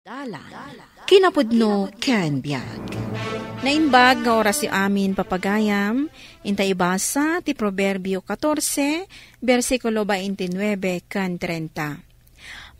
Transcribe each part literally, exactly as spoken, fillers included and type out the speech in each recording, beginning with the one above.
Dalan, kinapudno ken biag. Naimbag nga orasyo amin, papagayam, inta ibasa ti Proverbio katorse, bersikulo baintinuebe ken trenta.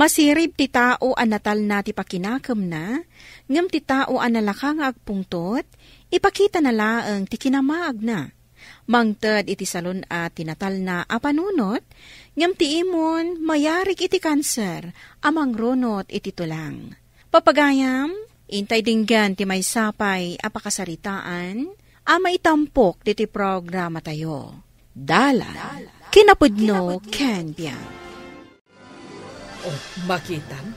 Masirib ti tao a natalna ti pakinakemna, ngem ti tao a nalaka nga agpungtot, ipakitana laeng ti kinamaagna. Mangted iti salun-at ti natalna a panunot, ngem ti imon mayarig iti kanser a mangrunot iti tulang. Papagayam, intay denggen ti maysa pay a pakasaritaan a maitampok ditoy programatayo. Dalan, kinapudno ken biag. Oh, makitam?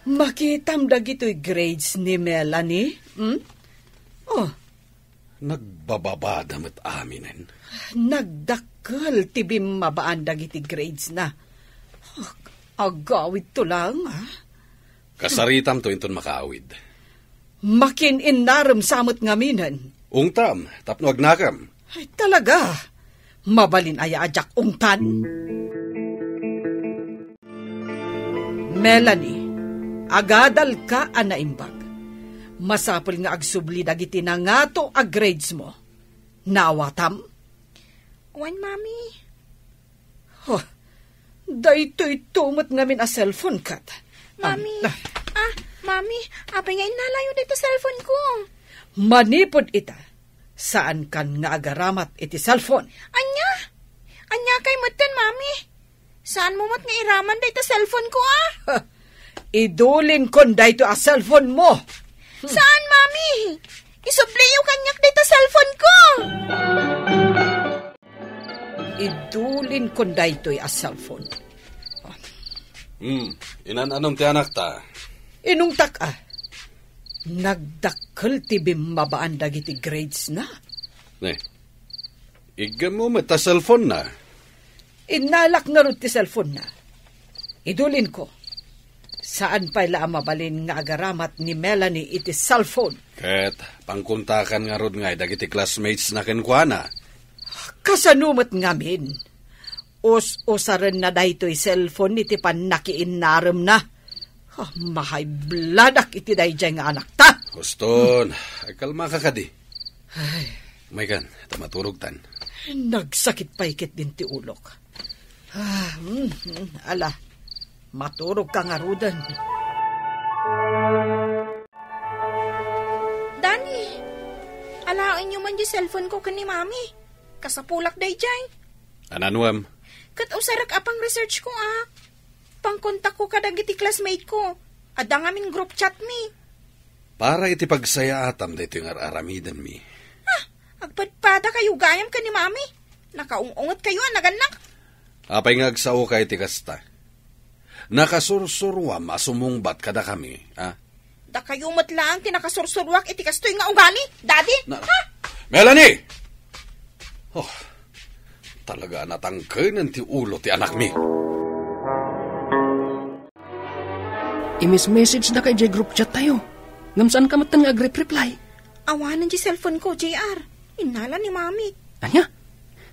Makitam dagitoy grades ni Melanie? Hmm? Oh. Nagbababada met aminen. Nagdakkel ti bimmabaan dagiti grades na. Ag-, agawidto lang, ah. Kasaritamto inton makaawid. Makin-innarem sa met ngaminen. Ungtam, tapno agnakem. Ay, talaga. Mabalin aya a diak ungtan? Melanie, agadalka a naimbag. Masapul nga agsubli dagiti nangato a grades mo. Naawatam? Wen, Mami. Huh. Daytoy met ngamin a cellphone ket. Mami. Am-, Ah, Mami, apay nga innalayo dayta cellphone ko? Manipud ita, saankan nga agaramat iti cellphone. Ania? Ania kay metten, Mami? Saan mo met nga iraman dayta cellphone ko, ah? Idulinkon daytoy a cellphone mo. Saan, Mami? Isubliyo kaniak dayta cellphone ko. Idulinkon daytoy a cellphone. Hmm, inan-anom ti anakta? Inungtak, ah. Nagdakkel ti bimmabaan dagiti grades na. Ne, iggammo met ta cellphone na. Innalak ngarud ti cellphone na. Idulinko, saan pay la a mabalin nga agaramat ni Melanie iti cellphone. Ket pangkontakan ngarud ngay dagiti classmates na kenkuana. Kasano met ngamin? Us-usarenna daytoy cellphone iti pannakiinnaremna. Ah, mahaybladak iti daydiay nga anakta. Huston, kalmaka kadi. Ay. Maykan, ta maturogtan. Nagsakit pay ketdin ti ulok. Ah, mm, mm, ala, maturogka ngaruden. Dani, alaenyo man di cellphone ko ken ni Mami. Kasapulak daydiay. Ananuem? Ket usarek a pang-research ko, ah. Pangkontak ko kadagiti classmate ko. Adda ngamin group chat mi. Para iti pagsayaatam daytoy nga ar-aramidenmi. Ah, agpadpada kayo gayam ken ni Mami. Nakaung-unget kayo a nagannak. Apay nga agsaoka iti kasta? Nakasursuruam a sumungbat kadakami, ah? Dakayo met laeng ti nakasursuruak iti kastoy nga ugali, Daddy. Na, ha? Melanie! Oh, talaga a natangkenen ti ulo ti anakmi. Imis-message da kay jay group chat tayo. Ngem saan ka met nga agrep-reply? Awanen jay cellphone ko, J R. Innala ni Mami. Ania?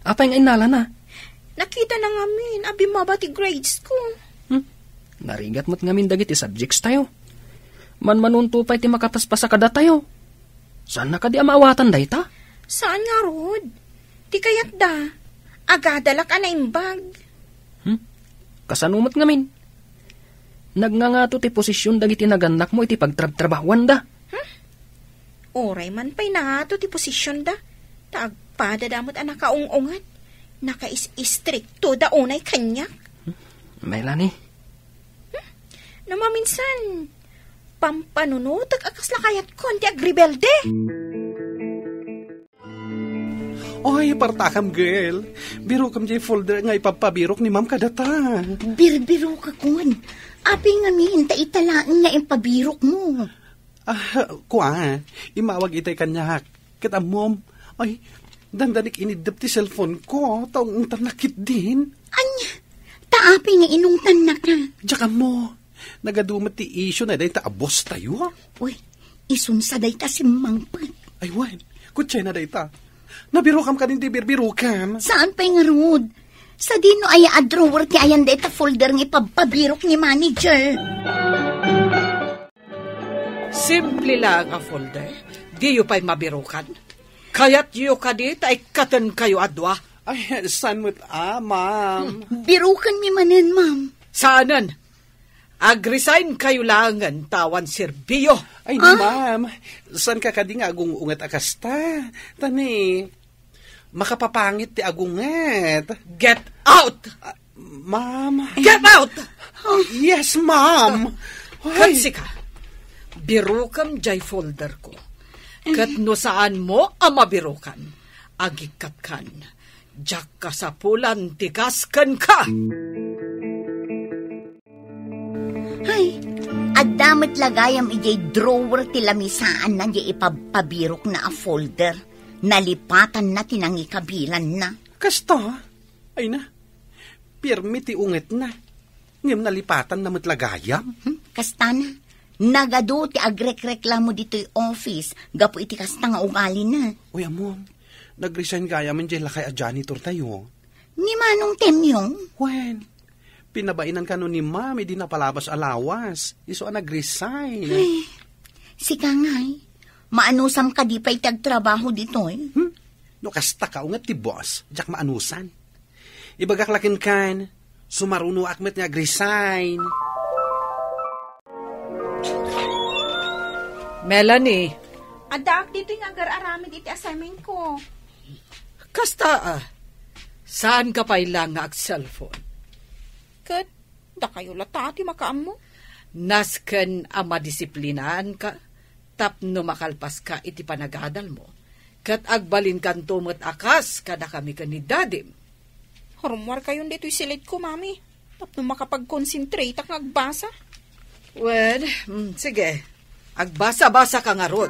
Apay nga innalana? Nakita na ngamin a bimmaba ti grades ko. Hmm? Narigat met ngamin dagiti subjects tayo. Manmanunto pay ti makapaspasa kadatayo. Saan na kadi a maawatan dayta? Saan ngarud? Ti kayatda, agadalak a naimbag. Hmm? Kasano met ngamin? Nagngangato ti posisyon dagiti nagannakmo iti pagtrabtrabahuanda. Hmm? Uray man pay nangato ti posisyonda, ta agpadada met a nakaung-unget, nakais-istriktoda unay kaniak. Melanie. Hmm? No maminsan, pampanunotek a kasla kayatkon ti agrebelde. Oy, partakam, girl. Birokam jay folder nga ipabpabirok ni Ma'am kadata. Birbirokakon. Apay ngamin ta ita laeng nga impabirokmo? Ah, kua, imawag itay kaniak. Ket ammom, ay, dandanik iniddep ti cellphone ko, ta ungtannak ketdin. Ania? Ta apay nga inungtannaka? Diak ammo. Nagadu met ti issue na dayta a boss tayo. Uy, isunsa dayta simmangpet. Ay, wen, kutsay na dayta. Nabirokam kadin ti birbirokam. Saan pay ngarud? Sadino aya a drawer ti ayan dayta folder nga ipabpabirok ni manager? Simple lang a folder. Diyo pay mabirukan. Kayatyo kadi ta ikkatenkayo a dua? Ay, saan met a, ma'am? Hmm, birukanmi manen, ma'am. Saanen. Ag-resign kayo laengen ta awan serbiyo. Ay, ah? Ma'am, saan ka kadi nga agung-unget a kasta? Tani, makapapangit ti agunget. Get out! Ah, ma'am. Get out! Yes, ma'am. Ay. Ket sika, birukam jay folder ko. Ket no saan mo a mabirukan, agikkat kan. Diak kasapulan ti kas kenka. Ay, adda met la gayam idiay drawer ti lamisaanna diay ipabpabirokna a folder. Nalipatanna ti nangikabilanna. Kasta? Ay na, pirmi ti ungetna. Ngem nalipatanna met la gayam? Hmm, kastana. Nagadu ti agrekreklamo ditoy office gapu iti kasta nga ugalina. Uy, ammom, nag-resign gayam diay lakay a janitor tayo. Ni Manong Temyong? Wen, pinabainan kano ni Ma'am idi napalabas a lawas. Isu a nag-resign. Ay, sika ngay, maanusam kadi pay ti agtrabaho ditoy? Hmm? No kasta ka unget ti boss, diak maanusan. Ibagak la kenkan, sumarunoak met nga ag-resign. Melanie. Addaak ditoy nga agar-aramid iti assignment ko. Kasta a, saan ka pay la nga ag-cellphone? Ket dakayo latta ti makaammo. Nasken a madisiplinaanka tapno makalpaska iti panagadalmo, ket agbalinkanto met a kas kadakami ken ni Dadim. Rummuarkayon ditoy silidko, Mami, tapno makapagkonsentrateak nga agbasa. Well, mm, sige. Agbasa-basa ka ngarud.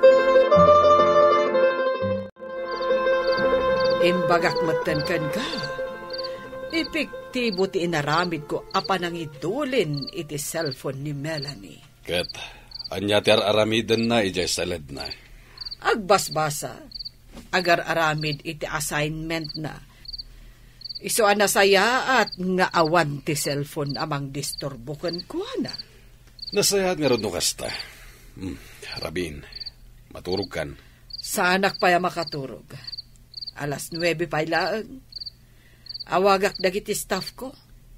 Imbagak metten kenka, epektibo ti inaramidko a panangidulin iti cellphone ni Melanie. Ket ania ti ar-aramidenna idiay saledna? Agbasbasa, agar-aramid iti assignmentna. Isu a nasayaat nga awan ti cellphone a mangdisturbo kenkuana. Nasayaat ngarud no kasta. Hmm, Rabin, maturogkan. Saanak pay a makaturog. Alas nuebe pay laeng. Awagak dagiti staff ko,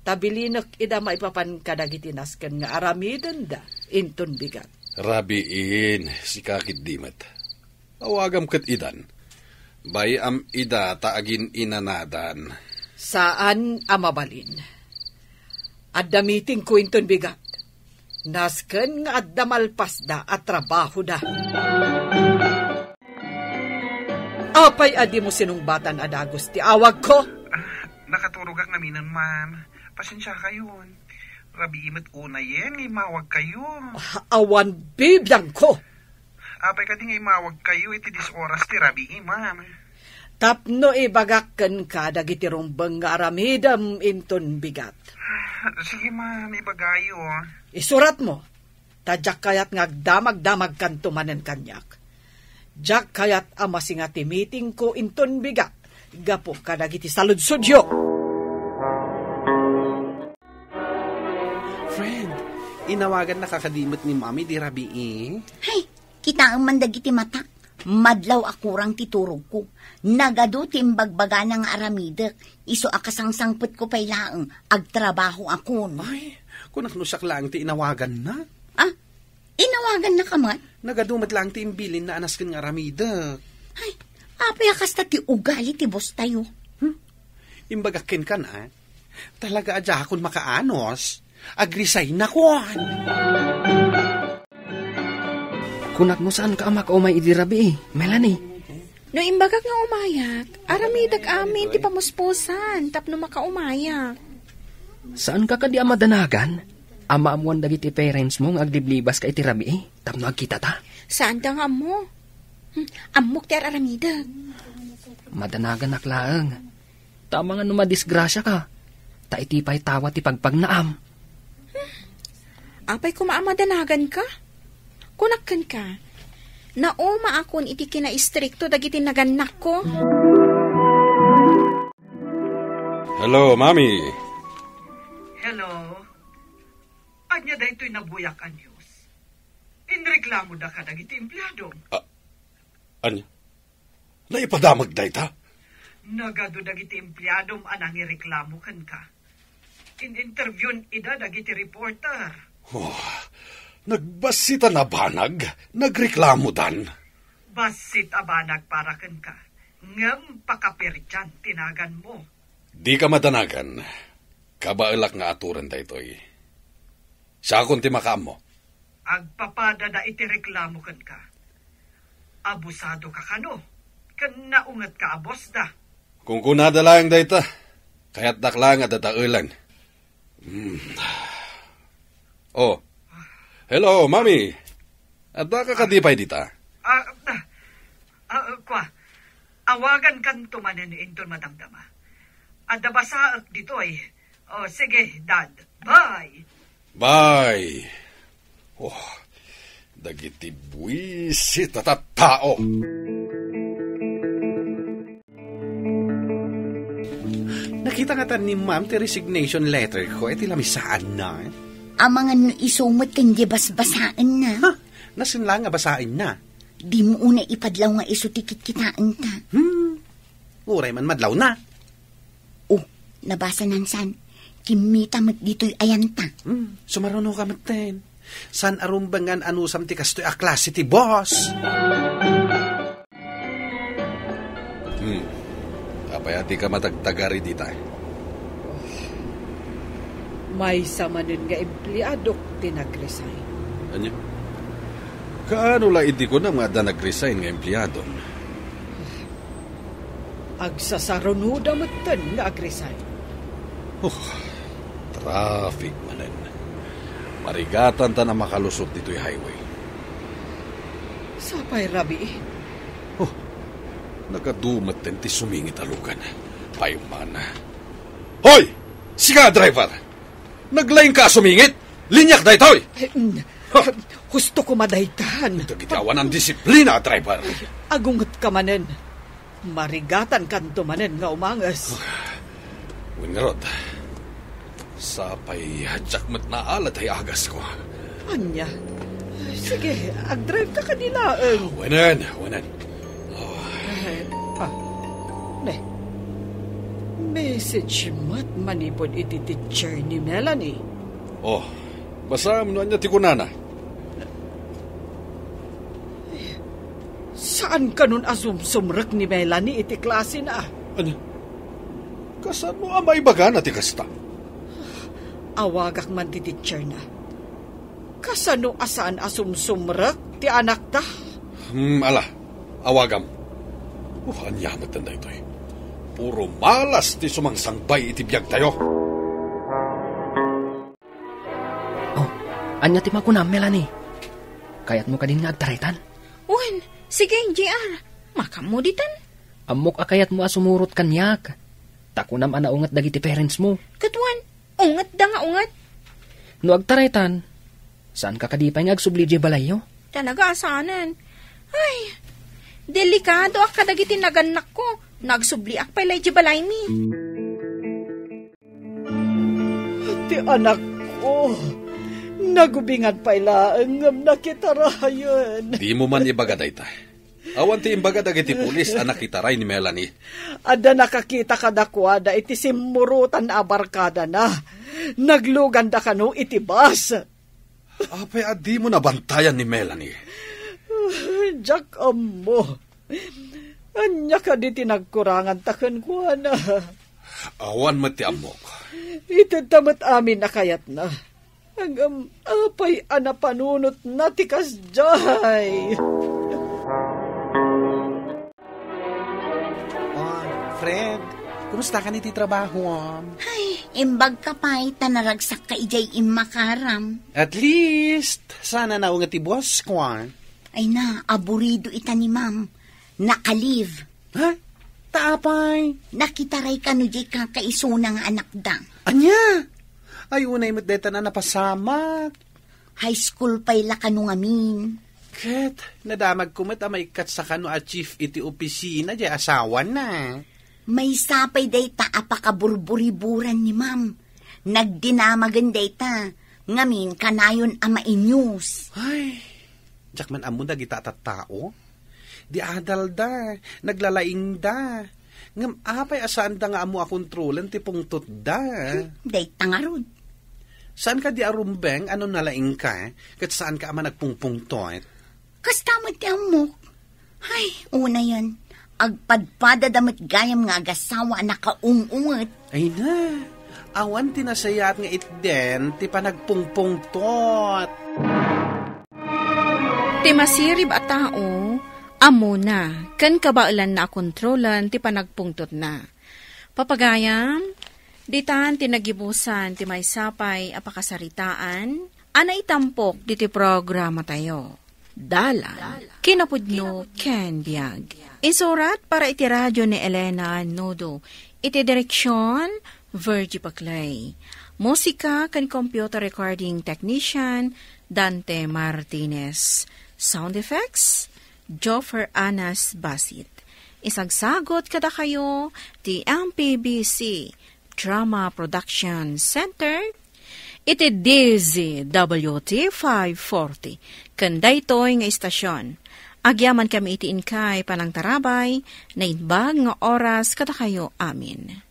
ta bilinek ida maipapan kadagiti nasken nga aramidenda inton bigat. Rabiin, sika ketdi met. Awagam ket idan. Bay-am ida ta agin-inanadan. Saan a mabalin. Adda meetingko inton bigat. Nasken nga adda malpasda a trabahoda. Apay a dimo sinungbatan a dagus ti awagko? Ah, nakaturogak ngaminen, ma'am. Pasensiakayon. Rabii met unayen nga immawagkayo. Ah, awan bibiangko. Apay kadi nga immawagkayo iti dies oras ti rabii, ma'am? Tapno ibagak kenka dagiti rumbeng nga aramidem inton bigat. Sige, ma'am, ibagayo. Isuratmo, ta diak kayat nga agdamagdamagkanto manen kaniak. Diak kayat a masinga ti meetingko inton bigat gapu kadagiti saludsodyo. Friend, inawagannaka kadi met ni Mami di rabii? Hay, kitaem man dagiti matak. Madlaw a kurang ti turogko. Nagadu ti imbagbagana nga aramidek. Isu a kasangsangpetko pay laeng, agtrabahoakon. Ay, kunak no siak laeng ti inawaganna. Ah, inawagannaka met? Nagadu met laeng ti imbilinna a nasken nga aramidek. Ay, apay a kasta ti ugali ti boss tayo? Hmm? Imbagak kenka, ah. Talaga a diakon makaanos. Ag-resignakon. Kunak no saanka a makaumay idi rabii, Melanie. No imbagak nga umayak, aramidek amin ti pamuspusan tapno makaumayak. Saanka kadi a madanagan? Ammoan dagiti parents mo nga agliblibaska iti rabii tapno agkitata? Saanda nga ammo. Hmm, ammok ti ar-aramidek. Madanaganak laeng. Ta amangan no madisgrasiaka, ta iti pay tawa ti pagpagnaam. Apay koma a madanaganka? Kunak kenka, naumaakon iti kinaistrikto dagiti nagannakko. Hello, Mami. Hello. Ania daytoy nabuyak a news? Inregla Nagreklamo da kadagiti empleadom. Ah, ania? Naipadamag dayta? Nagadu dagiti empleadom a nangireklamo kenka. In-interviewon ida dagiti reporter. Oh, nagbassitan a banag, nagreklamodan. Bassit a banag para kenka, ngem pakaperdian ti naganmo. Dika madanagan. Kabaelak nga aturen daytoy. Siakon ti makaammo. Agpapadada iti reklamo kenka. Abusadoka kano, ken naungetka a bosda. Kunkunada laeng dayta. Kayatdak laeng a dadaelen. Hmm. Oh. Hello, Mami. Addaka kadi pay dita? Ah, ah, ah, kua, awagankanto manen inton madamdama. Adda basaek ditoy. Oh, sige, Dad. Bye. Bye. Oh, dagiti buisit a tattao. Nakita ngata ni Ma'am ti resignation letter ko iti lamisaanna. Amangan no isu met ken di basbasaenna. Ha? Nasin la nga basaenna. Dimo unay ipadlaw nga isu ti kitkitaenta. Hmm. Uray man madlawna. Oh, nabasa nansan. Kimmita met ditoy ayanta. Hmm, sumaruno ka metten. Saan a rumbengan anusam ti kastoy a klase ti boss. Hmm. Apay a dika matagtagari dita? Maysa manen nga empleadok ti nag-resign. Ania? Kaano la idi kunam nga adda nag-resign nga empleadom? Agsasarunoda metten nga ag-resign. Oh, traffic manen. Marigatanta a makalusot ditoy highway. Sapay rabiin. Oh, nagadu metten ti sumingit a lugan. Pay man. Hoy! Sika, driver! Naglaingka a sumingit? Liniak daytoy! Eh, mm, Ha! Husto koma daytan. Dagiti awan a disiplina, driver! Agungetka manen. Marigatankanto manen nga umanges. Wen ngarud, sapay diak met naalat ti agasko. Ania? Sige, agdrive ka kadi laeng. Wenen, wenen. Oh. Eh, ah, ne. Message met manipud iti teacher ni Melanie. Oh, basaem no ania ti kunana. Saan kanon a sumsumrek ni Melanie iti klasena? Ania? Kasano a maibagana ti kasta? Awagak man ti teacher na. Kasano a saan a sumsumrek ti anakta? Hmm, ala, awagam. Uh, ania met daytoy? Puro malas ti sumangsangbay iti biagtayo. Oh, ania ti makunam, Melanie? Kayatmo kadin nga agtaraytan? Wen, sige, J R. Makaammo ditan. Ammok a kayatmo a sumurot kaniak. Ta kunam a naunget dagiti parents mo. Ket wen, ungetda nga unget. No agtaraytan, saanka kadi pay nga agsubli diay balayyo? Talaga a saanen. Ay, delikadoak kadagiti nagannakko. Nagsubliak pay la idiay balaymi. Ti anakko, nagubingan pay laeng ngem nakitarayen. Dimo man ibaga dayta. Awan ti imbaga dagiti pulis a nakitaray ni Melanie. Adda nakakita kadakuada iti simmurotan a barkadana. Nagluganda kano iti bus. Apay a dimo nabantayan ni Melanie? Diak ammo. Ania kadi ti nagkuranganta kenkuana? Awan met ti ammok. Itedta met amin a kayatna. Ngem apay a napanunotna ti kasdiay? Oh, Fred, kumusta ka iti trabaho? Ay, imbag ka pay ta naragsakka idiay immakaram. At least, saan a naunget ti boss ko. Ay na, aburido ita ni ma'am. Naka-leave. Ha? Ta apay? Nakitaray kano diay kakaisuna nga anakda. Ania? Ay, unay met dayta a napasamak. High school pay la kano ngamin. Ket, nadamagko met a maikkat sa kano a chief iti opisina diay asawana. Maysa pay dayta a pakaburburiburan ni ma'am. Nagdinamagen dayta. Ngamin, kanayon a mainyos. Ay, Diak man ammo dagita a tattao. Di adalda, naglalaingda. Ngem apay a saanda nga ammo a kontrolen ti pungtotda? Hmm, dayta ngarud. Saan ka di arumbeng a no nalaingka, ket saan ka a managpungpungtot? Kasta met ti ammok. Ay, unayen, agpadpadada met gayam nga agasawa a nakaung-unget. Ay na, awan ti nasayaat nga itden ti panagpungpungtot. Ti masirib a tao, ammona, ken kabaelanna a kontrolen ti panagpungtotna. Papagayam, ditan ti nagibusan ti maysa pay a pakasaritaan a naitampok diti programatayo. Dalan, kinapudno, ken biag. Insurat para iti radio ni Elena Nudo. Iti direksyon, Virgie Paclay. Musika ken computer recording technician, Dante Martinez. Sound effects, Joffer Anas Basit. Isagsagot kadakayo ti M P B C Drama Production Center iti D Z W T five forty. Ken daytoy nga istasyon, agyaman kami iti inkay panangtarabay, naimbag nga oras kadakayo amin.